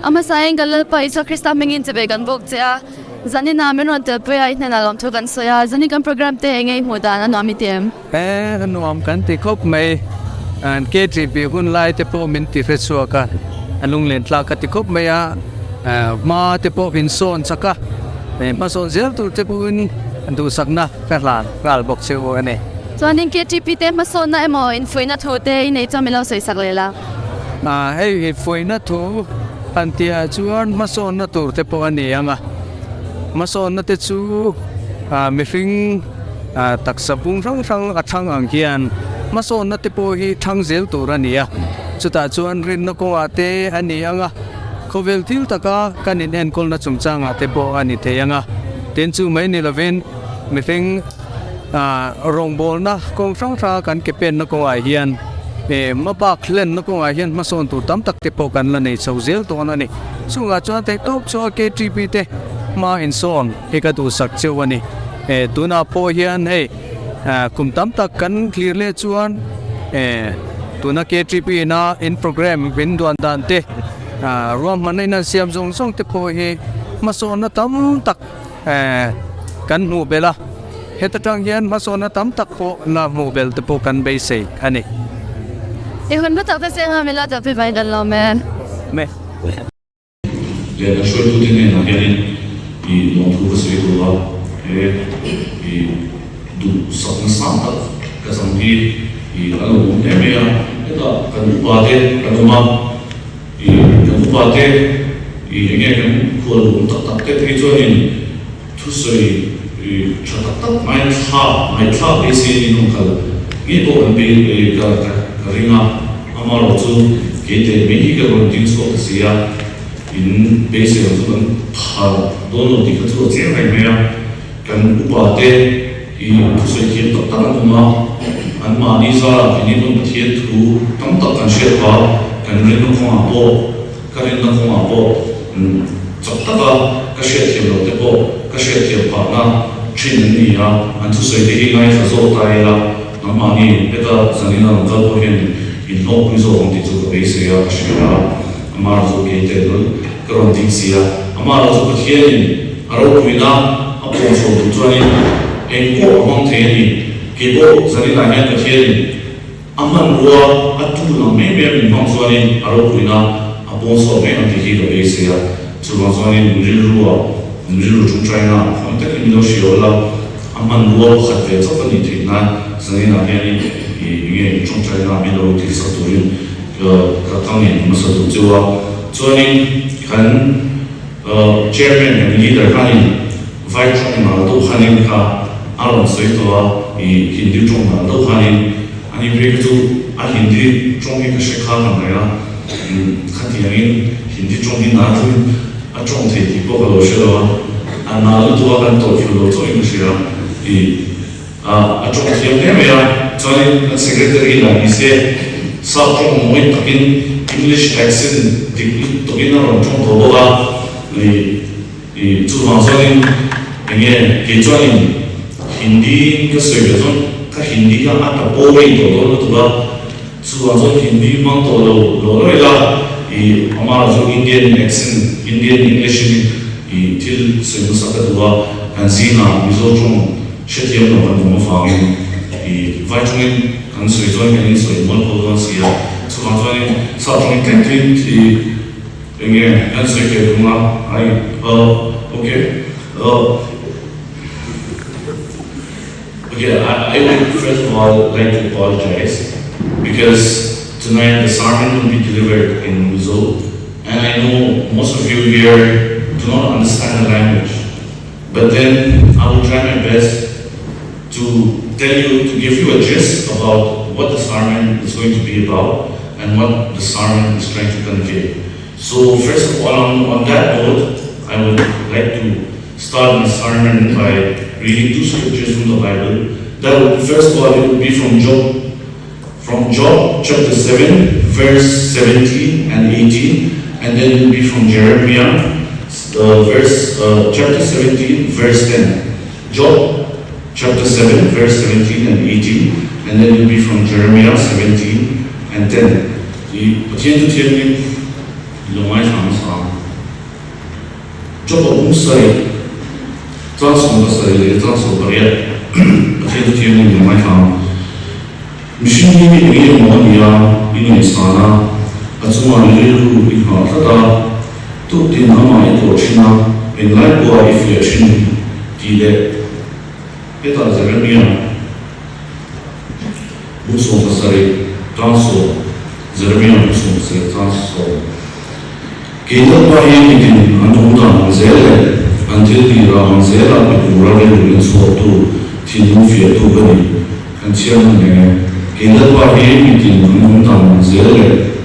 A hmasain kan Lalpa Isua Krista hmingin chawei kan bawk che a, zanin ah min rawn telpui a, i hnenah lawmthu kan sawi a, zanin kan program te eng nge i hmuh dan a nuam i ti em? E, a nuam kan ti khawp mai. An KTP hun lai te pawh min ti hre chhuak a, a lunglen tlak ka ti khawp mai a, hma te pawh min sawn chak a, hmasawn zel tur te pawhin duhsakna ka hlan nghal bawk che u a ni. Chuanin KTP te hmasawnna emaw infuihna thu te i nei chuan min lo sawi sak leh la. Hei infuihna thu han tihah chuan hmasawnna tur te pawh a ni ang a, hmasawnna te chu mihring Taksa bung hrang hrang a thang ang hian hmasawnna te pawh hi thang zel tur a ni a, chutah chuan rinna kawngah te a ni ang a, khawvel thil taka kan inenkawlna chungchangah te pawh a ni thei ang a, tin chu mai ni lovin mihring rawngbawlna kawng hrang hranga kan ke penna kawngah hian hmabak hlenna kawngah hian hmasawn tur tam tak te pawh kan la nei chho zel dawn a ni. Chungah chuan theihtawp chu a KTP te hma insawn hi ka duhsak cheu a ni. E tunah pawh hian hei kum tam tak kan thlir leh chuan e tuna KTP ina in program min duan dan te ruahmanna in an siam zawng zawng te pawh hi hmasawnna tam tak e kan hmuh belh a, heta tang hian hmasawnna tam tak pawh la hmuh belh te pawh kan beisei a ni. I hun hma tak te seng a min la ṭawp hi vai dan lo men. Me. Lehkha hruaitute hnenah hianin i lawmthu ka sawi tur a, he i duhsakna sang tak ka chang hi i a lo awm hle mai a, hetah kan upate kan awm a, i kan upate i eng nge kan khual awm tak tak te phei chuanin thusawi i tha tak tak ngaithla ngaihthlak beisei in awm kal ngei pawh kan bei ka ka ring a. Amaherawh chu kei teh mai hi ka rawn ding chhuak ta si a, in beisei ang chu kan thar dawn lo tih kha chu a chiang reng mai a. Kan upa te hi thusawi thiam tak tak an awm a, anmahni zarah keini pawn Pathian thu tam tak kan hriat phah a, kan rinna kawngah pawh, ka rinna kawngah pawh chak taka ka hriatthiam loh te pawh ka hriatthiam phahna thin an ni a, an thusawi te hi ngaithla zawk ta ila. Nangmahni heta zanin a rawn kal pawh hian inhlawhpui zawk ang tih chu ka beisei a, ka hria a, amah chu kei teh lul ka rawn ding si a, amah chu Pathianin a ropuina a pawhchhuah duh chuanin eng pawh a hmang thei a ni. Kei pawh zaninah hian Pathianin a hmanrua a tul ang mai mai a min hmang chuanin a ropuina a pawhchhuah mai ang tih hi ka beisei a, chuvang chuanin rilrua rilru ṭawngṭaina khawi takin min lo hria ula, A hmanrua pakhat ve chauh a nih theih nan zaninah hianin i enge i tawngtai na min lo thilsak turin ka ka ka ngen hmasa duh cheu a. Chuanin kan chairman kan leader khanin vai tawng nal deuh khanin kha a rawn sawi tawh a, i Hindi tawng nal deuh khanin ani phei kha chu a Hindi tawng hi ka hre kha ka ngai a, khatiangin Hindi tawng hi nal deuhin A tawng thei tih pawh ka lo hre lo a, a na lutuk a kan tawh thlu lo chauh in ka hria i a a tawng thiam hle mai a, chuanin kan secretary lah ni se sap tawng mawi takin English accent dik lutukin a rawn tawng tawh bawk a, i i chuvang chuanin eng nge kei chuanin Hindi in ka sawi ve chuan ka Hindi kha a ta boring tawh dawn lutuk a. Chuvang chuan Hindi hmang tawh lo lo lo ila i amah chu Indian accent, Indian English in i thil sawi hmasa ka duh a, kan zingah Mizo tawng hrethiam lo kan awm avangin i vai tawngin kan sawi chuan kan insawi mual pho dawn si a, chuvang chuanin sap tawngin tlem tlem i eng nge kan sawi feh thung a, ai okay. Okay, I, I would first of all like to apologize because tonight the sermon will be delivered in Mizo, and I know most of you here do not understand the language. But then I will try my best to tell you, to give you a gist about what the sermon is going to be about and what the sermon is trying to convey. So first of all, on, on that note, I would like to start my sermon by reading two scriptures from the Bible. That would, first of all, it would be from Job, from Job chapter 7, verse 17 and 18, and then it will be from Jeremiah, verse chapter 17, verse 10. Job chapter 7, verse 17 and 18, and then it will be from Jeremiah 17 and 10. I Pathian chu thiangin i lo ngaithla hmasa ang. Job-a bung sarih, chang 17 leh chang 18, Pathian chu thiangin min ngaithla ang. Mihring hi eng nge maw a nia i ngaihsan a, a chungah i rilru i nghah tlat a, tuktin amah i tlawh thin a, englai pawha i fiah thin tih leh hetah Jeremia bung 17 chang sawm, Jeremia bung 17 chang sawm. Kei Lalpa hi mitin an awm dan ang zel leh an thil tih rah ang zela pe tura rilru inchhuahtu, thinlung fiahtu ka ni. Kan chhiar hman reng e. Kei Lalpa hi mitin an awm dan ang zel leh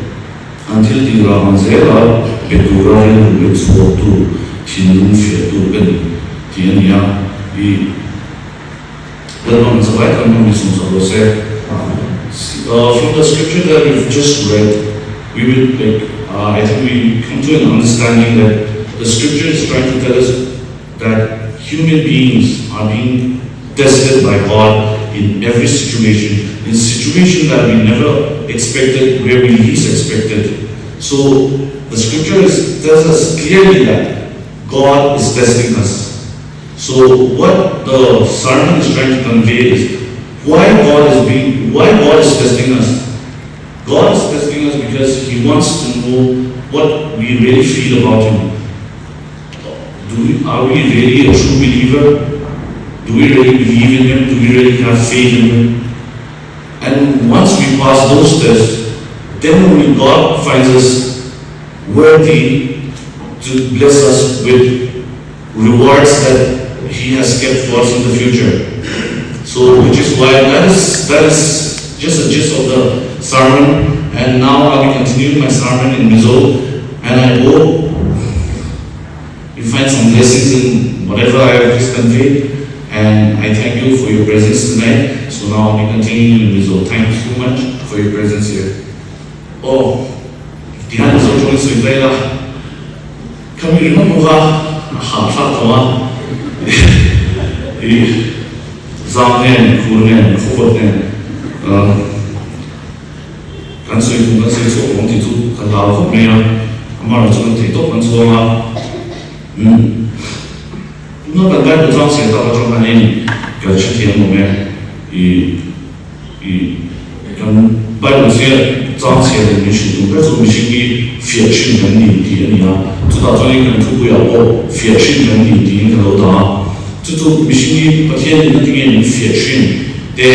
an thil tih rah ang zela pe tura rilru inchhuahtu, thinlung fiahtu ka ni tih a ni a. I Lalpa hmasa vai kan hmang ni sawmsak rawh se. From the scripture that we've just read, we will like I think we come to an understanding that the scripture is trying to tell us that human beings are being tested by God in every situation, in situation that we never expected, where we least expected. So the scripture is, tells us clearly that God is testing us. So what the sermon is trying to convey is why God is being, why God is testing us. God is testing us because He wants to know what we really feel about Him. Do we, are we really a true believer? Do we really believe in Him? Do we really have faith in Him? And once we pass those tests, then only God finds us worthy to bless us with rewards that He has kept for us in the future. So, which is why that is that is just a gist of the sermon. And now I'll be continuing my sermon in Mizo, and I hope you find some blessings in whatever I have just conveyed. And I thank you for your presence tonight. So now I'll be continuing in Mizo. Thank you so much for your presence here. Oh, tihian Mizo tawngin sawi ta ila. Ka mi ringawt pawh kha a hahthlak tawh a, i zam nen, khur nen, khawvawt nen kan sawi thung kan sawi chhuak awm tih chu ka hlau khawp mai a, amaherawhchu kan theih tawp kan chhuang a, umm tuna kan Bible chang chhiar tak atang khan hei kan hrethiam awm e, i i kan Bible chhiar chang chhiar leh min hrilh duh ber chu mihring hi fiah thin kan ni tih a ni a, chutah chuanin kan thupuiah pawh fiah thin kan ni tiin ka lo dah a, chu chu mihring hi Pathian in a tinge min fiah thin te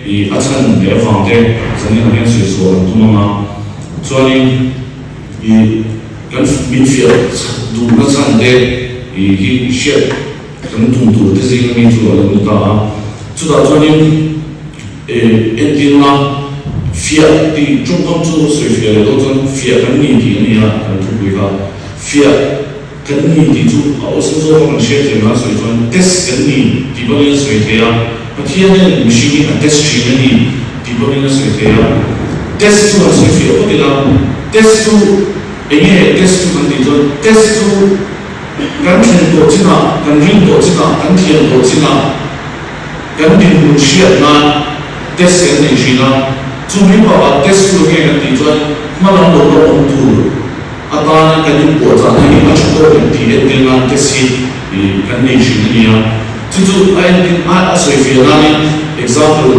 i a chhan leh avang te zanin ah hian sawi chhuah kan tum ang a, chuanin i kan min fiah duhna chhan te i hi hriat kan tum tur te zing ami chu a lo ni ta a, chutah chuanin e entirna fiah tih tawngkam chu sawi fiah leh dawn chuan fiah kan ni tih a ni a, kan thupui kha fiah. Kan ni tih chu a awlsam zawk a kan hriat thiam nan sawi chuan test kan ni tih bangin a sawi thei a, Pathian hian mihring hi a test thin a ni tih bangin a sawi thei a. Test chu han sawi fiah phawt ila, test chu eng nge test chu kan tih chuan test chu kan thlen tawh chinah, kan rin tawh chinah, kan thiam tawh chinah kan dinhmun hriat nan test kan nei thin a. Chu mai bakah test chu eng nge kan tih chuan hma lam lo la awm tur, Atana kan inpuahchahna hi a tha tawk em tih entir nan test hi kan nei thin a ni a. Chu chu a entir a a sawifiah nanin example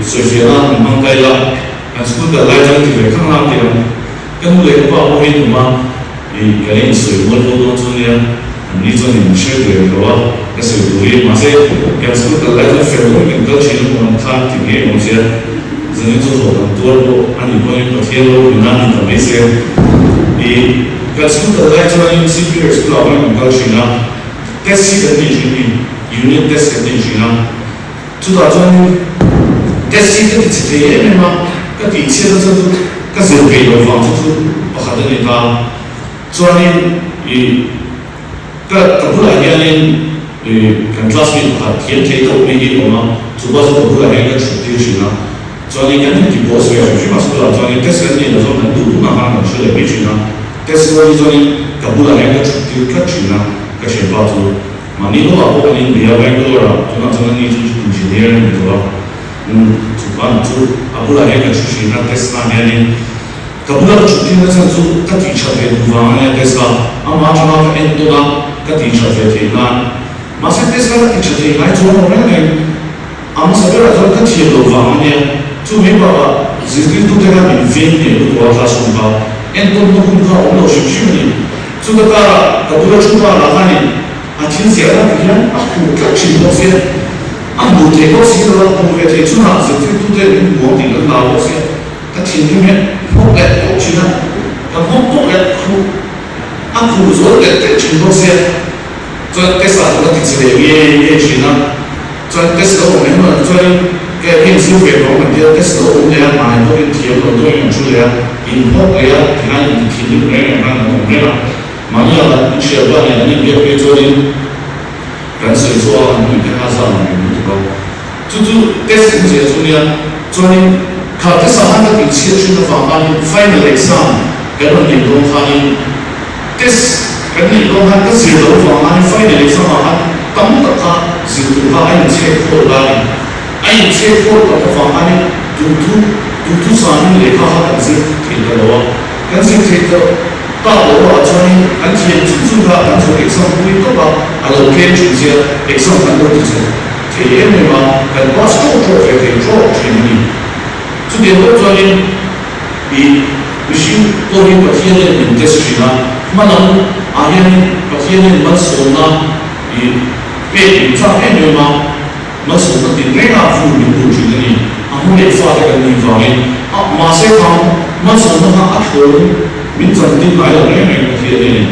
sawifiah nan kan hmang ta ila, kan school kal lai chuan ti ve khang lang tih ang. Ka nu leh ka pa pawh hi an awm a, kan insawi mual ho dawn chu nia, an ni chuan in hre ve lo a, ka sawi tur hi. Mahse kan school kal lai chuan fel deuhin kan kal thin a, hmuh an khan ti ngei awm sia. Zanin chu hlawh kan tuar pawh a nih pawhin Pathian lo rin a ni ta mai se. I kan school kal lai chuanin CPR school ah pawhin kan kal thin a, test hi kan nei thin ni, unit test kan nei thin a. Chutah chuanin test hi ka ti chhe thei em em a, ka tih chhiat na chuan chu ka zir peih loh vang chu chu pakhat a ni ta. Chuanin i ka ka bulah hianin i kan classmate pakhat thiam thei deuh mai hi a awm a, chu pa chu ka bulah hian ka chhut tir thin a. Chuanin kan inti boss ve hrim hrim a school ah chuanin test kan nei lo chuan kan duh duhna khan kan hre leh mai thin a. Test rual hi chuanin ka bulah hian ka chhut tir tlat thin a, ka thianpa chu mahni lawkah pawh kan inbia Bangalore ah tunah chuan ani chu engineer a ni tawh a, umm chu pa chu a bulah hian ka chhut thin a test ah hianin. Ka bula ka chhut tir na chhan chu ka tih that ve duh vang a nia test a, amah atanga ka en tawn a. ka tih that ve theih nan. Mahse test kha ka ti tha thei ngai chuang lo reng reng. A hmasa berah chuan ka thiam loh vang a nia. Chu mai bakah zirtirtute khan min veng hneh lutuk a classroom kha entawnna hun kha a awm lo hrim hrim a ni. Chuta karah ka bula thu pa lah khanin a thil ziah lai ti hian a hmuh tlat thin bawk sia. A hmuh theih bawk si lo a, hmuh ve theih chhunah zirtirtute min hmu ang tih kan hlau bawk sia. Ka thinrim hian nghawk leh tawh thin a, ka nghawk tawh leh khuh a khuh zual telh telh thin bawk sia. Chuan test ah chuan ka ti che leh nge nge thin a, chuan test lo awm em em chuanin ka heng zir ve tawh ang tia test lo awm leh a hmai bawkin thiam lo dawngin an thu leh a, in nghawk leh a tikhan in ti thinrim reng reng khan an awm reng a. Mahni ah kan inhriat ban leh an inbiak phei chuanin kan sawi chu a an nuih te kha zan ang lutuk a. Chu chu test awm zia chu nia, chuanin kha test ah khan ka tih chhiat thin avang khanin final exam kan rawn neih dawn khanin test kan neih dawn khan ka zir loh avang khanin final exam ah khan tam tak kha zir tur kha a inchhek khawl laiin a inchhek khawl tak avang khanin duhthu duhthu sanin lehkha kha kan zir thei ta lo a, kan zir thei ta tak lo ah chuanin kan thiam chun chun kha kan zawh exam pui tawp a, a lo tlem thin zia exam kan lo ti chho. Thei em em a, kan pass ṭawk ṭawk ve thei ṭawk ṭhin a ni. Chutiang pawh chuanin i mihring pawh hi Pathianin min test ṭhin a, hma lam ah hianin Pathianin malsawmna i pek min chak em em a, malsawmna tinreng ah vur min duh ṭhin a ni. A hmu leh fate kan nih vangin a mahse khang malsawmna kha a thlawn min chantir ngai lo reng reng Pathianin.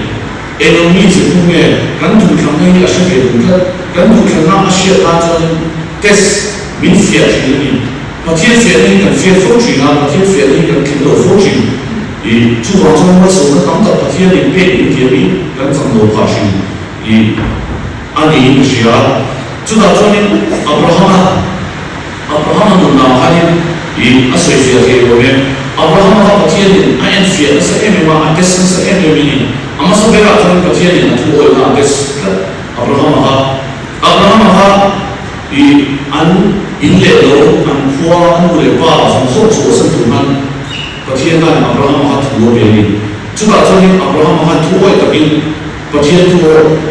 Eng mi che hnu nge kan duhthlanna hi a hre ve duh tlat. Kan duhthlanna a hriat nan chuanin test min fiah thin a ni. Pathian fiahna hi kan fiah fo thin a, Pathian fiahna hi kan tling lo fo thin. I chuvang chuan malsawmna tam tak Pathianin pek min thiam hi kan chang lo phah thin i a niin ka hria. Chutah chuanin Abrahama Abrahama nunah khanin i a sawi fiah thei lo em? Abrahama kha Pathianin a en fiah nasa em em a, a test nasa em em a ni. A hmasa berah chuan Pathianin a thu awihna a test tlat Abrahama kha. Abrahama kha i an in leh lo, an khua, a nu leh pa zawng zawng chhuahsan tur khan Pathian khan Abrahama kha thu a pe a ni. Chutah chuanin Abrahama khan thu awih takin Pathian thu awih.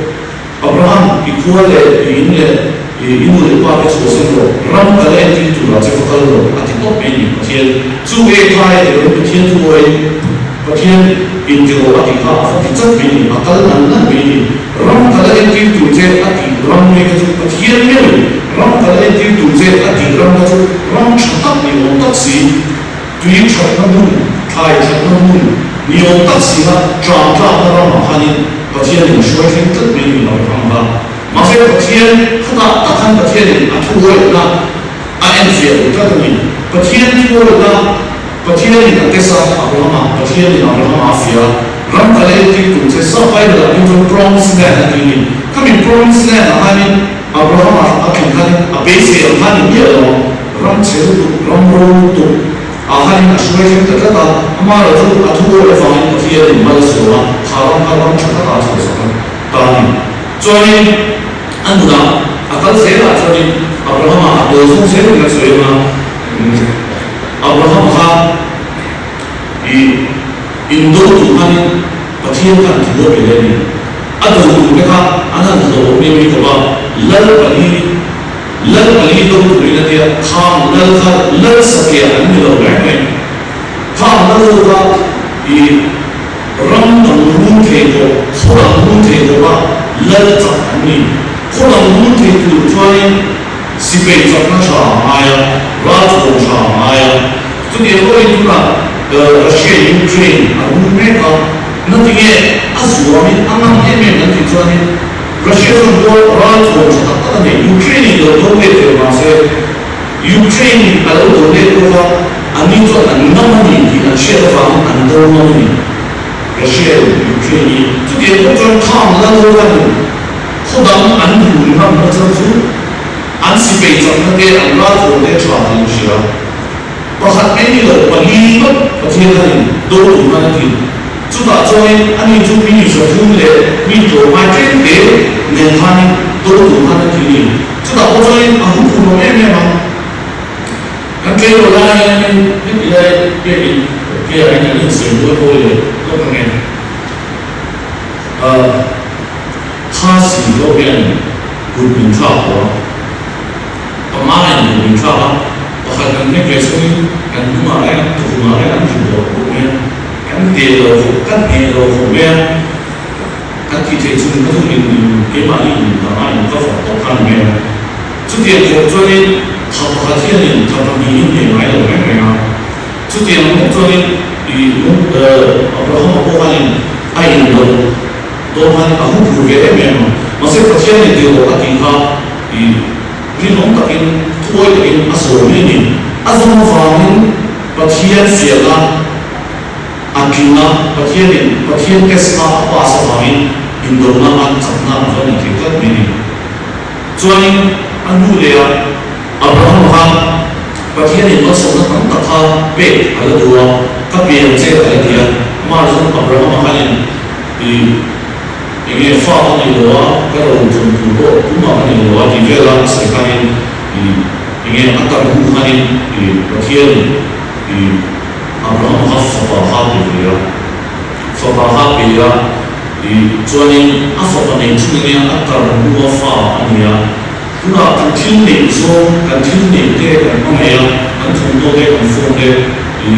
Abraham, i khua leh i in leh i nu leh pa te chhuahsan rawh, ram kal entir turah che va kal rawh, a ti tawp mai ni. Pathian chu nge khai a ti lo, Pathian thu awin Pathian in ti rawh a ti kha a va ti chat mai ni, a kal nal nal mai ni. Ram kal entir tur che a tih ram nge kha chu Pathian meuhin ram kal entir tur che a tih ram kha chu ram tha tak ni awm tak si, tui thatna hmun, thlai thatna hmun ni awm tak si kha tram tlakna ramah khanin Pathianin a hruai thleng tlat mai ni lo ang kha. Mahse Pathian khutah tak khan Pathianin a thuawihna a enfiah duh tlat a ni. Pathian thuawihna Pathianin a test a, Abrahama, Pathianin Abrahama a fiah a, ram kal entir tur che sa Bible ah hian chuan Promise Land a ti a ni. Khami Promise Land ah khanin Abrahama a tling khanin a beisei ang khan i miah lo ang. Ram chhe lutuk, ram ro lutuk ah khanin a hruai thleng ta tlat a, amaherawh chu a thu awi avangin Pathianin mal a sawm a, kha ram kha ram tha takah a chhuahsak a ta a ni. Chuanin a nunah a kal zelah chuanin Abrahama a tawi zawng zel in kan sawi ang a, Abrahama kha i indo tur khanin Pathian khan thu a pe leh a ni. A do turte kha an han hlawh awm em em khawp a, Lal pali Lal pali do turin a tia, khang lal kha lal satliah an ni lo reng reng. Khang lal ho kha i ram dang run thei tawh, khaw dang run thei tawh a lal chak an ni. Khaw dang run thei tur chuanin sipei chakna tha a ngai a, ralthuam tha a ngai a. Chutiang pawhin tunah Russia in Ukraine a run mek a, natinge a zuamin a ngam em em an tih chuanin, Russia chuan bual ralthuam tha tak tak a nei. Ukraine in lo do let ve mah se, Ukraine in a lo do let bawk a, an ni chuan an ngam a ni tih an hriat avangin an do ngam a ni. Russia in Ukraine hi chutiang pawh chuan khang la lo khanin khaw dang an run ngam na chuan chu an sipei chakna te an ralthuam te tha tih an hria. Pakhat mai ni lo, pali ngawt Pathian khanin do tur khan a ti. Chutah chuanin ani chu mi 300 leh mi tlawmngai tlem te nen khanin do tur khan a ti ni. Chutah pawh chuanin a hun khum lo em em a. Kan tlei lo lai hianin heti lai biakin ke ah hian kan insawi buai hawi leh lawk ang e. hianin kut min thlak tawh a, panga in kut min thlak a, pakhat kan hnek ve chungin kan hnungah reng an tukhumah reng an tlu tawh khawp mai a, kan hneh lo khawp, kan hneh lo khawp mai a, kan tih theih chhun kha chu in keimahni in dang a in cover tawp kha a ni mai a. Chutiang khawp chuanin tha pakhat hianin tha pahnihin hneh ngai lo reng reng a. Chutiang bawk chuanin i Abrahama pawh khanin a in lo dawn khanin a huphur ve em em a. Mahse Pathianin ti rawh a tih kha i rinawm takin thuawi takin a sawi mai a ni. A zawm avangin Pathian fiahna a tling a, Pathianin Pathian test kha a pass avangin indona a chakna a va nei thei tlat mai a ni. Chuanin a hnu leh ah Abraham khan Pathianin malsawmna tam tak kha pek a la duh a, ka pian che a la ti a. Amah chuan Abraham-a khanin i enge fa ka nei lo a, ka ro thun tur pawh tumah ka nei lo a tih vel a a sawi khanin i enge a tar hnu khanin i Pathianin i Abraham-a kha fapa kha a pe ve a, fapa kha a pe a. I chuanin a fapa nei chung ania a tar hnu a fa a ni a, tunah kan thil neih zawng, kan thil neih te kan hmangaih a, kan thawmhnaw te, kan phone te, i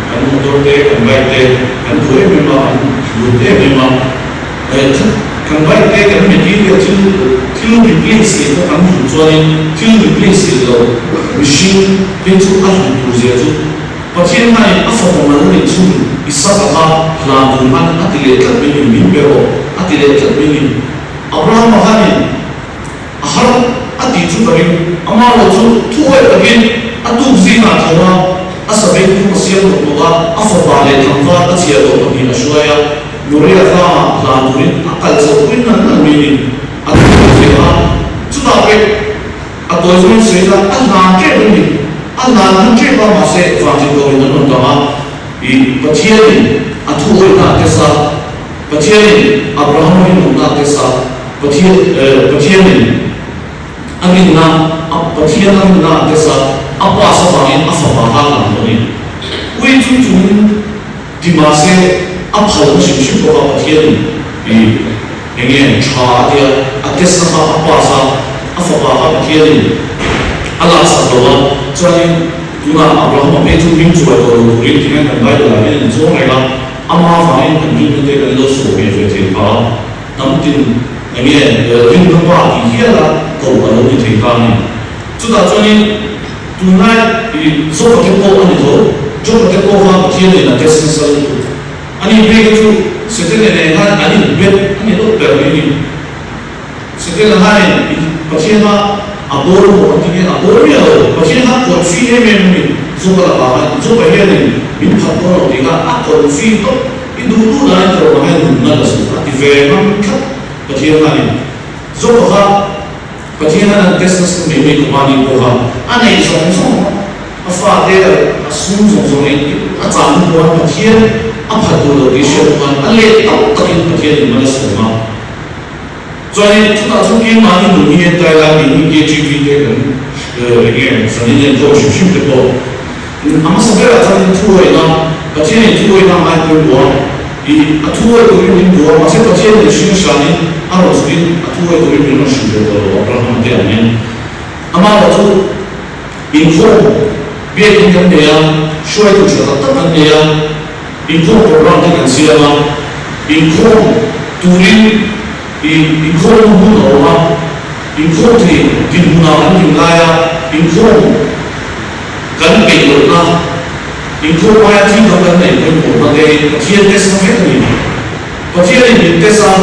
kan motor te, kan bike te kan duh em em a, kan hlut em em a, kan bike te kan material thil thil replace theih pawh kan hlut chuanin thil replace theih loh mihring phei chu a hlut tur zia chu Pathian khanin a fapa mal neih chhun Isaka kha hlan tur khan a ti leh tlat mai ni, min pe rawh a ti leh tlat mai ni. Abrahama khanin a har a tih chu ka ring, amah erawh chu thuawih takin a tuk zingah a tho a, a sabeng thum a siam nawk nawk a, a fapa leh tlangval a chhiah tawh pahnih a hruai a, Moria tlangah hlan turin a kal chhoh pui nal nal mai ni. A thuawih zia a, chutah pek A tawi zawngin sawi ila, a hlan tep a ni. A hlan hman tep a, mahse vantin dawrin an rawn dang a. I Pathianin a thu awihna a test a, Pathianin Abrahama rinawmna a test a, Pathian eh Pathianin a rinna a Pathian a rinna a test a, a pass avangin a fapa kha a hlan tawh a ni. Ui chung chungin ti mahse a phalna hrim hrim bawk a Pathianin i Enge tha a tia, a test na kha a pass a, a fapa kha Pathianin a laksak lo a, chuanin tunah Abrahama phei chu hming chuai tawh lo turin ti hian kan Bible ah hian in chuang reng a, ama vangin kan rinna te kan lo sawh ve ve thei kha a, hnam tin enge rinna pa tih hial a ko a lo ni thei kha a ni. Chutah chuanin tunlai i Joba te pawh a ni tho, Joba te pawh kha Pathianin a test nasa lutuk. Ani phei kha chu Setana nen khan an inbet a ni deuh ber mai a ni. Setana khanin Pathian kha a bawr maw a ti nge a bawr miah lo. Pathian kha confi em em a ni. Joba lakah khan Joba hianin min phat dawn lo tih kha a confi tawp. I duh duh danin ka rawn ang e nunna la suh a ti ve ngam tlat Pathian khanin. Joba kha Pathian an an test nasa mai mai khawp a ni pawh kha a neih zawng zawng a fate a sum zawng zawng in a chah hnu pawh Pathian a phat duh lo tih hriat chuan a let tam takin Pathian in mal a sawm a. Chuanin chutah chuan keimahni nun hi entai lai tih hi KGB te kan enge sanin enkawl hrim hrim te pawh a hmasa berah chuan thuawihna Pathian in thuawihna a ngaipawimawh a. I a thu awih turin min duh a, mahse Pathian in hring hranin a rawn chhukin a thu awih turin min rawn hrilh ve tawh lo, Abraham te angin. Amah erawh chu inkhawm biakin kan nei a, hruaitu tha tak tak kan nei a, inkhawm program te kan siam a, inkhawm turin i inkhawmna hmun a awm a, inkhawm thei dinhmunah kan din laia inkhawm kan peih lohna, Inkhawm aia thil dang kan neih pawimawhna te hi Pathian test na vek a ni. Pathianin min test a,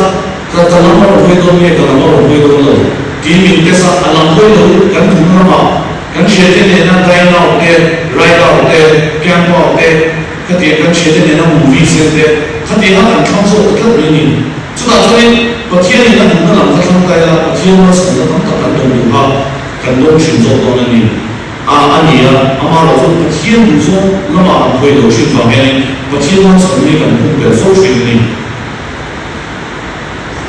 ka ka lam a rawn hawi dawn nge ka lam a rawn hawi dawn lo tiin min test a, a lam hawi lo kan duhna ramah kan thiante nena dine out te, ride out te, camp out te, khatiang kan thiante nena movie sen te, khatianga kan thlang zawk ta tlat mai a ni. Chutah chuanin Pathianin a duhna lam kha thlang ta ila Pathian malsawmna tam tak kan dawng duh a, kan dawng thin zawk dawn a ni. A a ni a, amaherawh chu Pathian duh zawng lamah kan hawi lo thin vang hianin Pathian hmang chhan hi kan pumpelh fo thin a ni.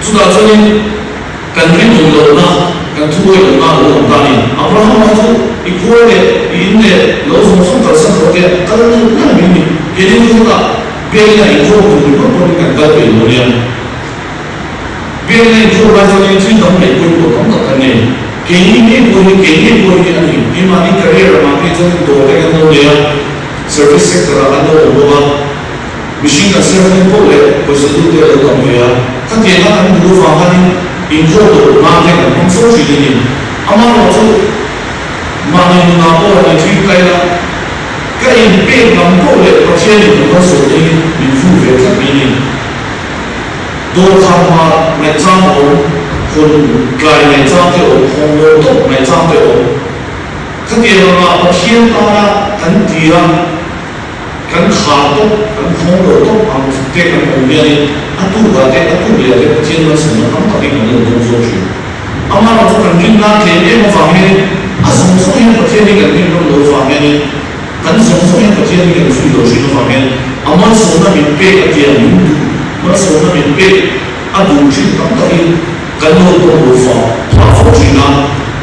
Chutah chuanin kan rinawm lohna, kan thuawi lohna a lo lang ta a ni. Abraham kha chu i khua leh i in leh lo zawng zawng kalsan rawh te a kal nalh nalh mai a ni. Keini chu hetah biakina inkhawm tur ringawt pawhin kan kal peih lo nia. Biakina inkhawm lai chuanin thil dang neih pawimawh tam tak kan nei. Keini ngei pawh hi, kei ngei pawh hi a ni. Keimahni career ramah phei chuan dawr te kan lo nei a, service sector ah kan lo awm bawk a. Mihring kan serve hnem poh leh pawisa lut te a lo tam ve a. Khatianga kan duh avang khanin inkhawm loh nan te kan hmang fo thin a ni. Amaherawhchu mahni nunah pawh han inthil kai la, ka inpek lam poh leh Pathianin ka malsawmna hi min fur ve tlat mai a ni. Dawhkan hma ngaihchang a awm, hawn tlai ngaihchang te a awm, hawn lawm tawp ngaihchang te a awm. Khatiang anga Pathian tana kan ti a, kan khar tawp, kan khawng lo tawp ang te kan awm hianin a tukah te, a tuk leh te Pathian malsawmna tam takin kan lo dawng zawk thin. Amaherawh chu kan rinna tlem em avang hianin a zawng zawng hian Pathian hi kan rin ram lo avang hianin Kan zawng zawng hian Pathian hi kan zui lo thin avang hian a malsawmna min pek a tia min duh, malsawmna min pek a duh thin tam takin kan lo tawng lo fa phah fo thin a,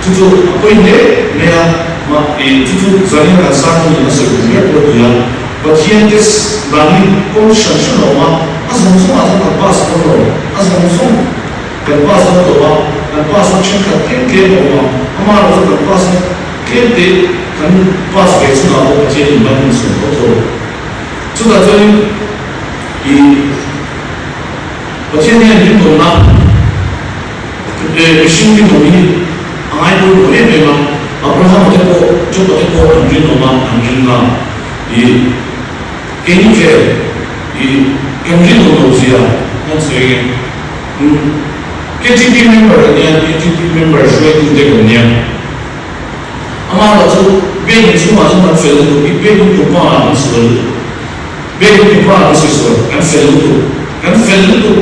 chu chu a pawi hle mai a, mah e chu chu zanin kan sermon in a sawi duh ber pawh a ni a, Pathian te dan hi kawng hran hran a awm a, a zawng zawng ah chuan kan pass dawn lo, a zawng zawng kan pass dawn lo a, kan pass na thenkhat tlem tlem a awm a, amaherawhchu kan pass na Tlem te kan pass ve chhunah pawh Pathian in ban min sawm tho tho. Chutah chuanin i Pathian hian rinawmna mihring rinawm hi a ngai pawimawh em em a, Abrahama te pawh Joba te pawh an rinawm a, an ring a, i keini vel i kan rinawm loh zia kan sawi ang e. KTP member kan nia, KTP member hruaitu te kan nia. Amaherawh chu bank chhungah chuan kan fel lutuk i bank kumpa ah kan sual lutuk. Bank kumpa ah kan sawi sual, kan fel lutuk. Kan fel lutuk,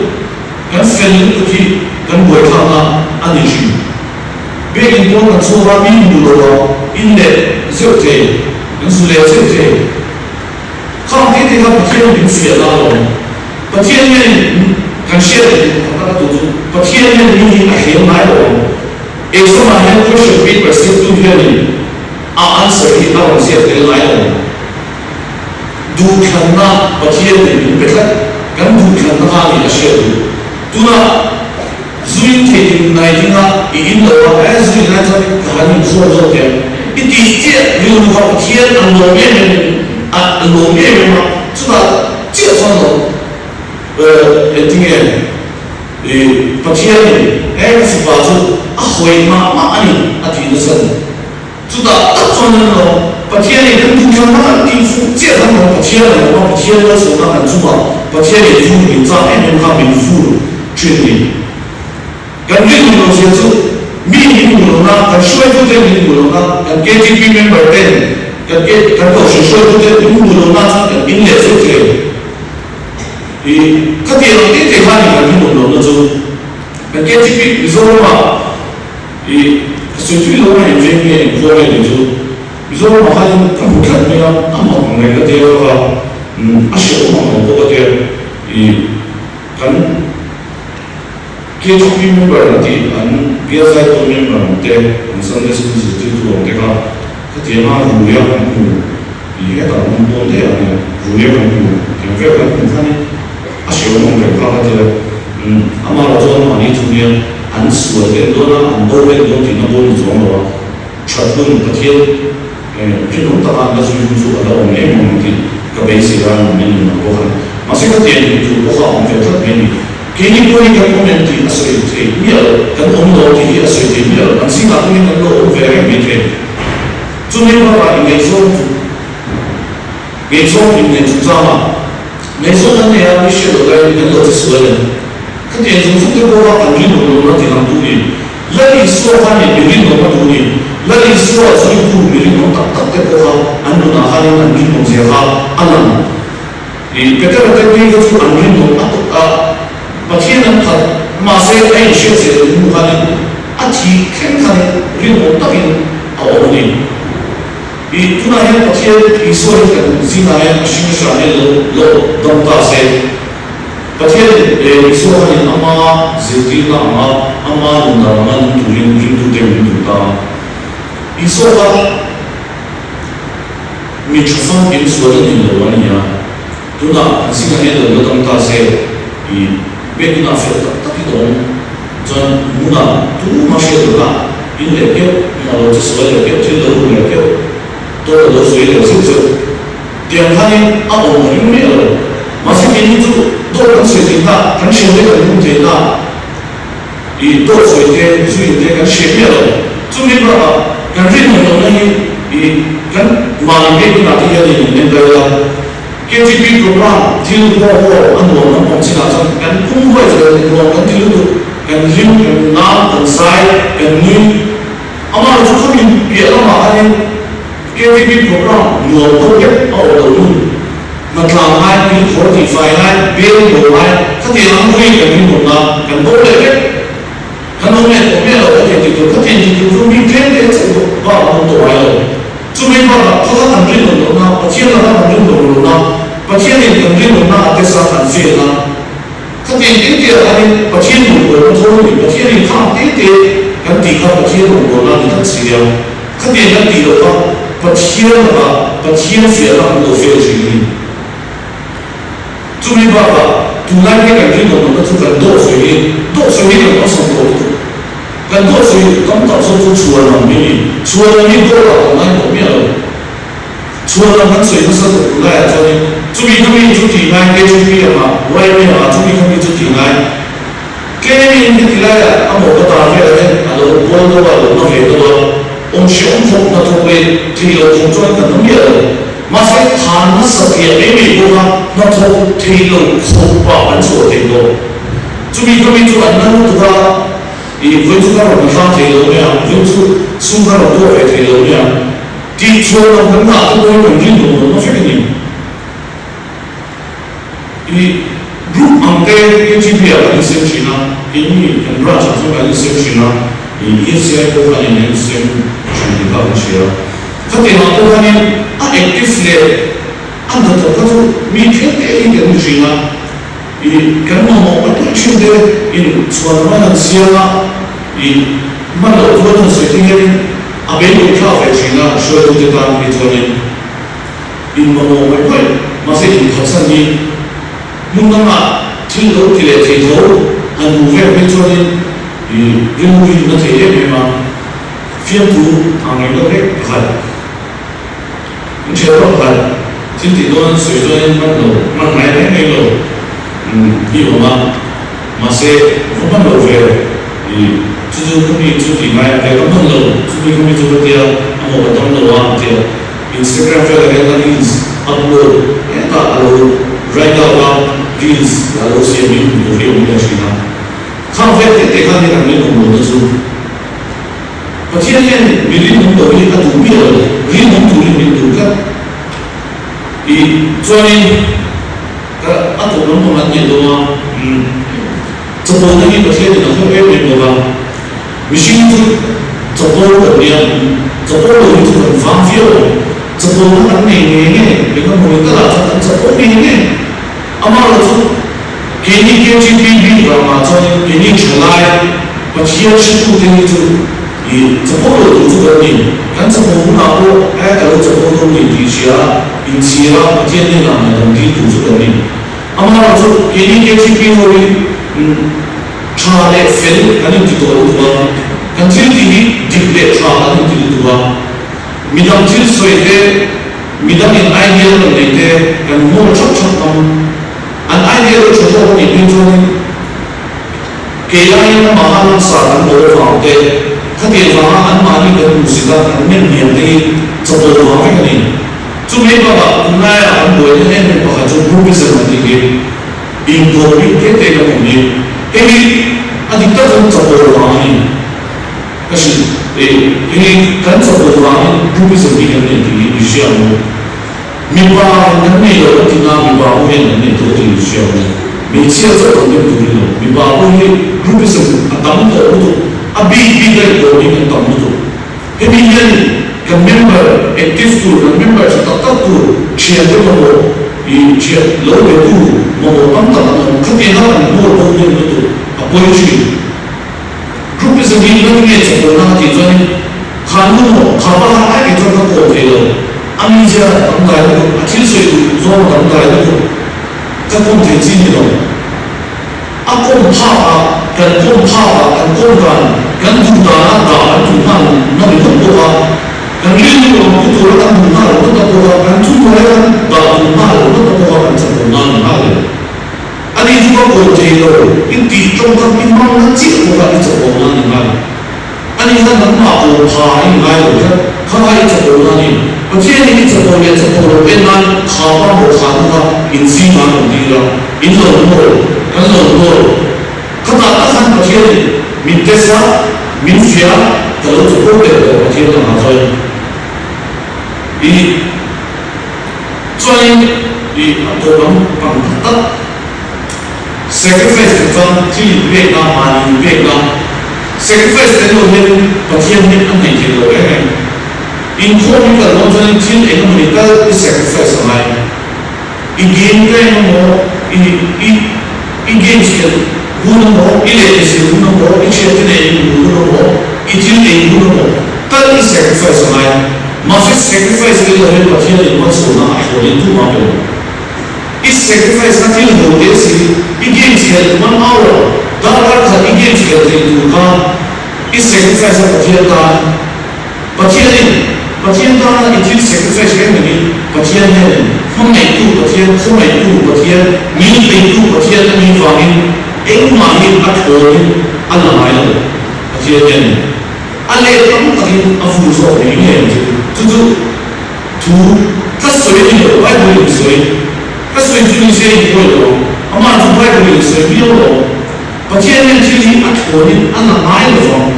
kan fel lutuk hi kan buaithlakna a ni thin. Bank in pawn kan chhuak a, mi hmu lo a, in leh zeuh thei, kan zu leh zeuh thei. Khang te te kha Pathian min fiahna a awm. Pathian hian kan hriat leh duh pakhat a tu chu Pathian hian mi hi a hlel ngai lo ang. Exam ah hian question paper siamtu hianin a answer hi a rawn ziak tel ngai lo ang. Duhthlanna Pathian nih min pe tlat. Kan duhthlanna kha a ni a hriat duh. Tunah zuin theitin nai dinga i in lo a, eh zuin lai chuan ka han inkhawm zawk em? I tih chiah rilru kha Pathian a lawm em em a lawm em em a, chutah chiah chuan lo eh engtinge i Pathianin he ka fapa chu a hawi mah mah a ni a tih nasa ni. Chutah tak chuan an lawm. Pathianin kan duhthlanna kan tih fuh chiah khan lawm Pathian a lawm a, Pathian malsawmna kan chungah Pathianin fur min chak em em kha min fur thin a ni. Kan rinawm lo zia chu mi min hmuh lohna, kan hruaitute min hmuh lohna, kan KTP member ten kan kan kohhran hruaitute min hmuh lohna chuan kan in leh zeuh thei. I khatiang ang tete kha a ni kan rinawm lohna chu. Kan KTP Mizoramah I ka sawi tui lo a inveng nge inkhua nge tih chu Mizoramah khanin ka hmu tlat mai a, a mak ang reng ka tia kha a hrehawm ang reng pawh ka tia. I kan KTP member an tih an bial zaitawn member ang te, an Sunday School zirtirtu ang te kha khatianga ruia kan hmu i hetah hmun pawn daih ah hian ruia kan hmu tiang vel kan hmu khanin a hrehawm ang reng kha ka tia. Amaherawh chuan mahni thu hian an sual en dawn a, an bo en dawn tihna pawh a ni chuang lo a, that hun Pathian rinawm taka an la zui hun chu a la awm em ang tih ka beisei a, an min nunah pawh khan. Mahse ka tiang duh tur pawh kha a awm ve tlat mai a ni. Keini pawh hi kan awm em tih a sawi thei miah lo, kan awm lo tih hi a sawi thei miah lo, an zingah pawhin kan lo awm ve reng mai thei. Chumi bakah ingaihzawn chu ngaihzawn inneih chungchangah Ngaihzawn an nei a, mi hriat loh laiin kan lo che sual em? Khatiang zawng zawng te pawh kha kan rinawm lohna ti lang duh ni. Lal Isua khanin mi rinawm a duh ni. Lal Isua zuitu mi rinawm tak tak te pawh kha an nunah khanin an rinawm zia kha a lang. I Petera te phei kha chu an rinawm a tawk a, Pathian an phat, mahse a inhriat zia lo hnu khanin a thih thleng khanin rinawm takin a awm a ni. I tunah hian Pathian Isua hi kan zingah hian a hring hran hian lo lo dam ta se. Pathian Isua khanin ama zirtirna anga ama nundan anga nung turin ringtute min duh ta a. Isua kha mi tha famkim sual a ni lo a ni a. Tunah kan zingah hian lo la dam ta se. I biakina fel tak tak hi ka awm. Chuan hmunah tumah hriat lohna in leh keuh, a lo che sual leh keuh, thil lo ru leh keuh, dawt a lo sawi leh zeuh zeuh. Tiang khanin a awm a ring miah lo. Mahse keini chu dawt kan sawi theih na, kan hriat te kan hum theih na, i dawt sawi te, zu in te kan hriat miah lo. Chumi bakah kan rinawm lohna hi i kan mahni pek hunah te hian in en daih a. KTP program thil haw haw a nuam lam awm chinah chuan kan pum huai zel a ni. Nuam kan ti lutuk, kan hlim, kan nam, kan zai, kan nui. Amaherawhchu khami piah lamah khanin KTP program nuam deuh vek a awm lo hun. Hnathlang ngai, pilkhawr tihfai ngai, bel bo ngai, khatiang ang ri kan rinawmna kan bo leh vek. Kan awm leh tawh miah lo ka tiang ti tur, ka tiang ti tur chu mi tlem te chauh bak an awm tawh ngai lo. Chumi bakah khawla kan rinawm lohna, Pathian laka kan rinawm lohna, Pathianin kan rinawmna a tesa kan felna, khatiang te te ah khanin Pathian rawngbawlna tho a ni, Pathianin kha ang te te kan tih kha Pathian rawngbawlna a ni tlat si a, khatiang kan tih loh kha Pathian lakah Pathian fiahna kan lo fel thin a ni. Chumi bakah tunlai hi kan rinawm lohna chu kan dawhsawi hi, dawhsawi hi kan awlsam tawh lutuk. Kan dawhsawi tam tak zawk chu chhuan ang hi ni. Chhuan ang hi dawt ah kan ngai tawh miah lo. Chhuan ang kan sawi nasa tawh tur laiah chuanin chumi kha mi chu tih ngai, KGP angah, YMA angah chumi kha mi chu tih ngai. Tlemin heti laiah a mawh ka tar velah hian a lo bawl deuh a, a lo na ve deuh a, awm hrehawm khawp hnathawk leh thei lo khawp chuan kan na miah lo. Mahse than nasa piah mai mai bawk a, hnathawk thei lo khawp ah kan chhuah thei tawh. Chumi kha mi chu an na lutuk a. I vawi chu ka rawn hlang thei lo mai ang, vawi chu sum ka rawn tuah ve thei lo mai ang tih chhuah lo kan ngah te pawhin kan rin duh lo na vek a ni. I group ang te KGB ah kan insem thin a, keini kan branch ah chuan kan insem thin a, i EFCI pawh khan in insem thin tih kha kan hria. Khatiang ah pawh khanin a active leh a hnathawk kha chu mi tlem te hi kan ni thin a. I kan mamawh mai mai thin te in chhuan man an siam a, i hman loh chuan han sawi te hianin a beidawng thlak ve thin a, hruaitute tan hi chuanin in mamawh mai mai mahse inphatsan hi hmun dangah thil lo ti leh thei tho han hmuh vel phei chuanin i rilru hi na thei em em a, fiamthu ang reng deuh hlek pakhat. In ṭhian pawh pakhat thil tih dawn an sawi chuanin hman lo, hman ngai reng reng lo hi a awm a, mahse va hman lo ve i chu chu ka mi chu tih ngai a tia ka hman lo, chu mi ka mi chu ka tia a mawh ka tam lo a a tia Instagram velah hian a reels upload hetah a lo write out a reels a lo siam hi hmuh tur hi a awm leh thin a, khang vel te te khan hi an rinawm lohna chu. Pathian hian mi rinawm lo hi a duh miah lo, rinawm turin min duh tlat. I chuanin ka a tawp lampang an neih dawn a, umm chapona hi Pathianin a haw em em lo va, mihring chu chapo kan nia, chapo lo hi chu kan vang viau ang, chapona kan nei ngei ngei, engemaw talah chuan kan chapo ngei ngei. Amaherawh chu keini KGP bik ramah chuanin keini thalai Pathian hretute hi chu i chapo lo tur chu kan ni. Kan chapo hunah pawh e ka lo chapo dawn ni tih hria a, inchhir a Pathian hnenah ngaihdam dil tur chu kan ni. Amaherawh chu keini KGP ho hi tha leh fel kan inti tawh lutuk a, kan thil tih hi dik leh tha kan inti lutuk a, midang thil sawi te, Midangin idea rawn nei te kan hmuh thap thap ngam. An idea lo tha zawk a nih phei chuanin kei aiin amaha langsar kan lo vang te, khatiang vanga anmahni kan hmuhsit a, kan nem hniam te hi chapo vang vek a ni. Chumi bakah tunlaiah kan buaina em em pakhat chu groupism an tih hi inkawm bik te te kan awm hi. Hei hi a dik tak chuan chapo vang a ni. Ka hrilh e, hei kan chapo vangin groupism hi kan nei tih hi i hria maw? Mipa in kan nei lo kan ti na, mipa pawh hian kan nei tawh tih i hria maw? Hmeichhia chauh kan dem tur i lo, mipa pawh hi groupism a tam tawh lutuk, a bik bik a inkawm hi kan tam lutuk. Hemi hian kan member active tur, kan member tha tak tak tur, thiante mamawh i thian lo be tu mamawh tam tak an awm, khatianga kan hmual pawh hnem lutuk a pawi thin. Groupism hi ngat nge chawpawlna a tih chuanin kha nu maw kha pa kha ai kei chuan ka kawl thei lo, a mizia a tam dai lutuk, a thil sawi duh zawng a tam dai lutuk, ka kawm thei chi ni lo. A kawm phak a. kan kawm phak ah, kan kawm dan, kan duh dan ah dah an tum nghal na ringawt bawk a, kan rilru ang pu tura kan duh nghal ringawt na bawk a, kan thuhnuai a kan dah duh nghal ringawt na bawk a kan chakawm nan ni nghal lo. Ani chu ka kawn thei lo, i tih tawngkam i hmang na chiah bawk a i chakawm nan ni nghal. Ani kha nangmah aw pha a in ngai lo tlat, kha kha i chapo na a ni. Pathianin i chapo leh chapo lo en nan kha pa maw kha nu kha in zingah an awm dil a, in lo hnawl, kan lo hnawl. Khatah tak khan Pathianin min test a, min fiah a, ka lo chapo der tawh Pathian lakah chuan i chuanin i a tawp ang pang tak tak. Sacrifice chu chuan thil inpekna, mahni inpekna. Sacrifice tel lo hian Pathian hi a hnaih thei lo reng reng. Inkhawm i kal dawn chuanin thil eng emawni tal i sacrifice a ngai. I game ka eng emaw, i i i games khelh hun emaw, i lehkha zir hun emaw, i thiante nen i inhmuh hun emaw, i thil ei hun emaw tal i sacrifice a ngai. Mahse sacrifice tel lo hian Pathian in malsawmna a thlawnin tumah a pe lo. I sacrifice na thil ho teh si, i games khelh one hour, darkar khat i games khelh theih tur kha i sacrifice a Pathian tan. Pathianin Pathian tana i thil sacrifice reng rengin Pathian hianin hmangaihtu Pathian, khawngaihtu Pathian, ngilpeitu Pathian a nih vangin engmah hi a thlawnin a la ngai lo. Pathian hianin a let tam takin a vur zawk ngei ngei ang chu. Chu chu. Thu ka sawi a ni lo, Bible in sawi. Ka sawi chu ni se in pawi lo ang. Amah chu Bible in sawi viau lo ang. Pathian hian thil hi a thlawnin a la ngai lo vang.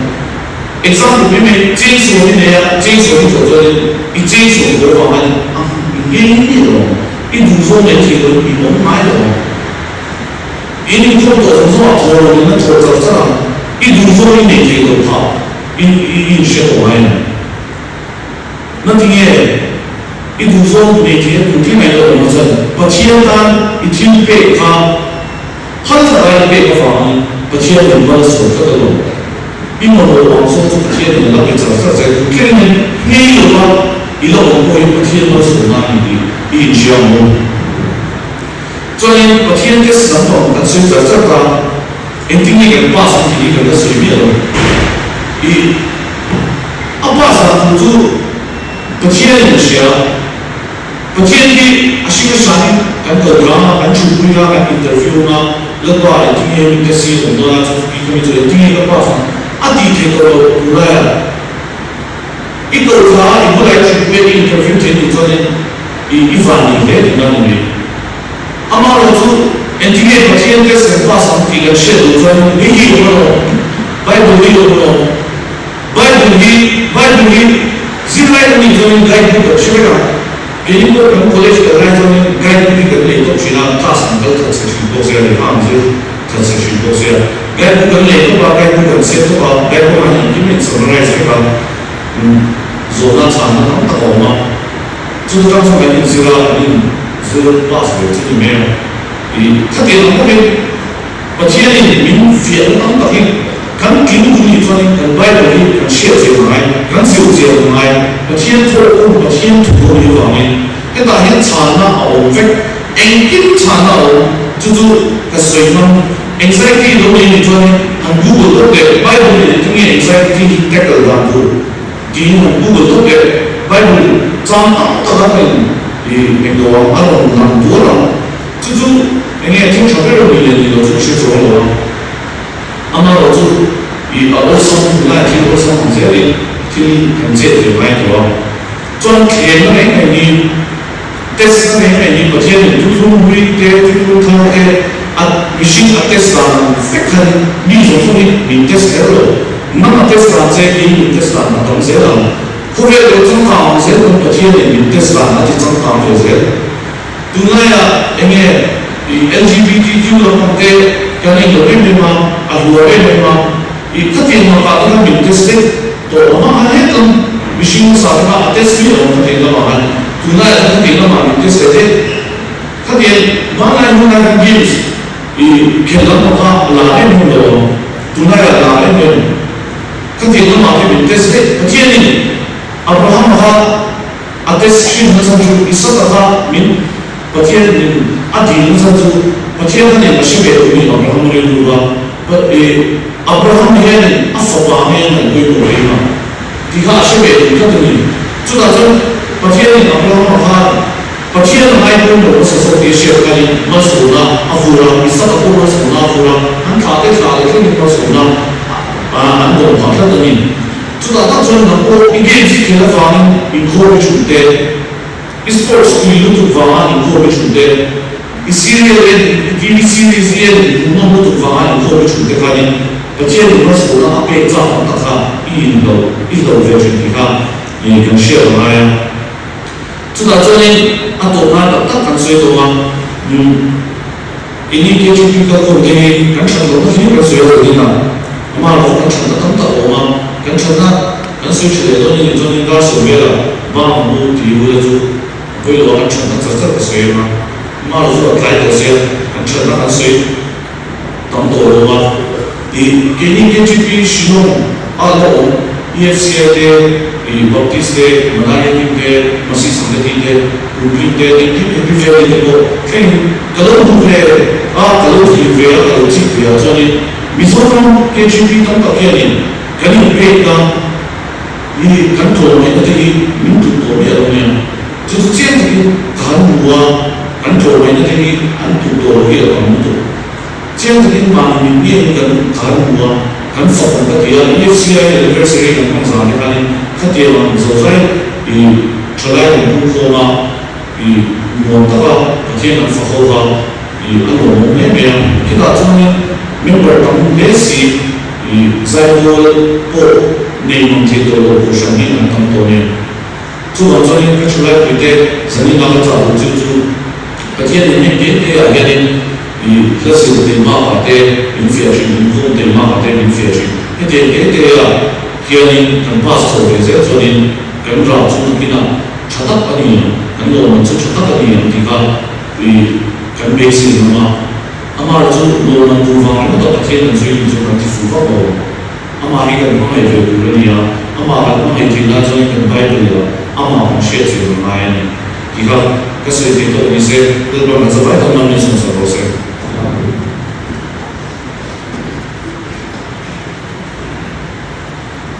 Example mai mai, chainsaw i nei a, chainsaw i thawh chuanin i chainsaw haw vang hian a ngei ngei lo ang. I duhzawng leh thei loin i awm ngai lo ang. In inkhawm tawh zawng zawngah thaw lo in a thaw char char ang. I duhzawng i nei thei lo kha i inhre tawh ngai ang. Ngatinge i duhzawng nei thei a tur thleng aih lo awm a chuan Pathian tan i thil pek kha phal taka i pek avangin Pathian in mal a sawi tlat alawm. I mamawh ang zawng chu Pathian in a la pe char char che tur thleng in ngei lova i la awm pawhin Pathian malsawmna a ni tih i inhria ang u. Chuanin Pathian test lampang kan sawi char char ta, engtin nge kan pass ang tih hi kan la sawi miah lo. I. A pass dan tur chu Pathian in a hria. Pathian hi a hring a hranin kan ko rang a, kan thutpui a, kan interview ang a, Lalpa engtin nge min test hi a awm dawn a, chu chu kami chu engtin nge ka pass ang a tih theih tawh loh tunlai ah. I ko thla a, i bulah i thutpui a, i interview thei nih chuanin i i van ni hle tihna a ni mai. Amaherawhchu engtin nge Pathian test kan pass ang tih kan hriat loh chuanin hei hi awm alawm, Bible hi awm alawm. Bible hi Bible hi zirlai kan nih chuanin guide book kan hre vek a, keini pawh kan college kal lai chuanin guide book hi kan lei tawp thin a, class kan kal that chhe thin bawk sia, lehkha an zir that chhe thin bawk sia, guide book kan lei tawp a, guide book kan siam tawp a, guide book ah hian engkim a in summarize vek a, zawhna chhanna tam tak a awm a, chu atang chuan kan inzir a, kan in zir pass ve chu ni mai a, ih khatiang ang bawkin Pathianin min fiahna tam takin kan tling duh nih chuanin kan Bible hi kan hriat chian a ngai, kan zir chian a ngai. Pathian thawhkhum, Pathian thu a nih avangin hetah hian chhanna a awm vek, engkim chhanna a awm, chu chu ka sawi hmang. Anxiety lo nei nih chuanin han Google tawp leh Bible in engtin nge anxiety hi tackle dan tur tiin han Google tawp leh Bible chang tam tak a rawn englo ang, a rawn lang dual ang. Chu chu eng nge thil tha ber a ni leh ni lo chu ka hre chuang lo a, amaherawh chu i a awlsam tunlai thil awlsam ang zelin thil kan chet ve ngai tawh a, chuan thlenna reng reng hi test na reng reng hi Pathianin thuthlung hlui te thuthlung thar te a mihring a test dan ang vek khan mi zawng zawngin min test kher lo, nang a test dan che kei min test dan a tam zel ang, khawvel lo changkang ang zel pawn Pathianin min test dan a ti changkang ve zel. Tunlaiah eng nge i LGBTQ lampang te kan en lo em em a, a hluar em em a, i khatiang lakah te khan min test vek tawh ang a, a het lam mihring hmasa te kha a test miah lo ang khatiang lamah khan, tunlaiah chuan khatiang lamah min test ve teh. Khatiang hmanlai hunlai khan games i khelh lampang kha a lar em em lo ang, tunlaiah a lar em em. Khatiang lamah te min test vek, Pathianin Abraham-a kha A test hrim na chhan chu Isaka kha min Pathian in a dil na chhan chu Pathian kha nen a hre ve lo ni Abraham rilru kha. I Abraham hianin a fapa nge a ngaih pawimawh reng a tih kha a hre ve thei tlat a ni. Chutah chuan Pathianin Abrahama khan Pathian a ngai pawimawh hmasa zawk tih a hriat khanin malsawmna a vur a, Isaka pawh malsawmna a vur a, an thlah te thlah leh thlengin malsawmna an dawm phah tlat a ni. Chutah tak chuan nang pawh i games i khel avangin inkhawm i thun te, I sports tui lutuk vanga inkhawm i thun te, i serial en, i TV series i en hmuhnawm lutuk vanga inkhawm i thun te khanin Pathian in malsawmna a pek chak ang tak kha i inhlo, i hlo ve thin tih kha kan hriat a ngai a. Chutah chuanin a tawp ngai tak tak kan sawi tawh a, keini KTP kalkhawm te hi kan that lohna hlir kan sawi a lo ding a, amah erawh kan thatna tam tak a awm a, kan thatna kan sawi tha leh dawn a nih chuanin dar sawm velah bang ang u tih ula chu a pawi lo a, kan thatna char char ka sawi ang a, amah erawh chu a tlai tawh sia, kan thatna kan sawi tam tawh lo a, tih keini KTP Shillong a la awm EFCI te, Baptist te, Malaya team te, Masi Sangha team te, Kumtling te, engkim Happy Valley te pawh thlengin ka lo hmu ve a, ka lo thlir ve a, ka lo chik ve a chuanin Mizoram KGP tam tak hianin kan inpekna hi kan tlawmngaihna te hi min tluk tawh miah lo nia. Chu chu chiang takin ka han hmu a, kan tlawmngaihna te hi an tluk tawh lo hi a tam lutuk. Chiang takin mahni min ngiahin kan ka han hmu a, kan fak ang ka ti a, EFCI anniversary kan hmang zan te khanin khatiang ang zozai i thalai kan pum khawm a, i nuam taka Pathian an fak ho kha i a nuamawm hle mai a. Khitah chuanin member tam hle si i zaipawl pawh nei mang thei tawh lo kohhran hi an tam tawh nen. Chuvang chuanin ka thalai puite zanin a ka chah duh chu chu Pathian in heng te te ah hianin i hla zir thei bakah te min fiah thin, inkhawm thei bakah te min fiah thin. Hetiang te te ah hianin kan pass chho ve zel chuanin kan rah chu nakinah tha tak a ni ang, kan lawmman chu tha tak a ni ang tih kha i kan beisei ngam a. Amah chu lawmman duh vang ringawt a Pathian an zui ni chu kan ti fuh vak lo. Amah hi kan hmangaih ve tur a ni a, amah kan hmangaih theih lai chuan kan Bible ah amah kan hriat chian a ngai a ni tih kha ka sawi theih tawh ni se, Lalpa kan zavai tak nan min sawmsak rawh se.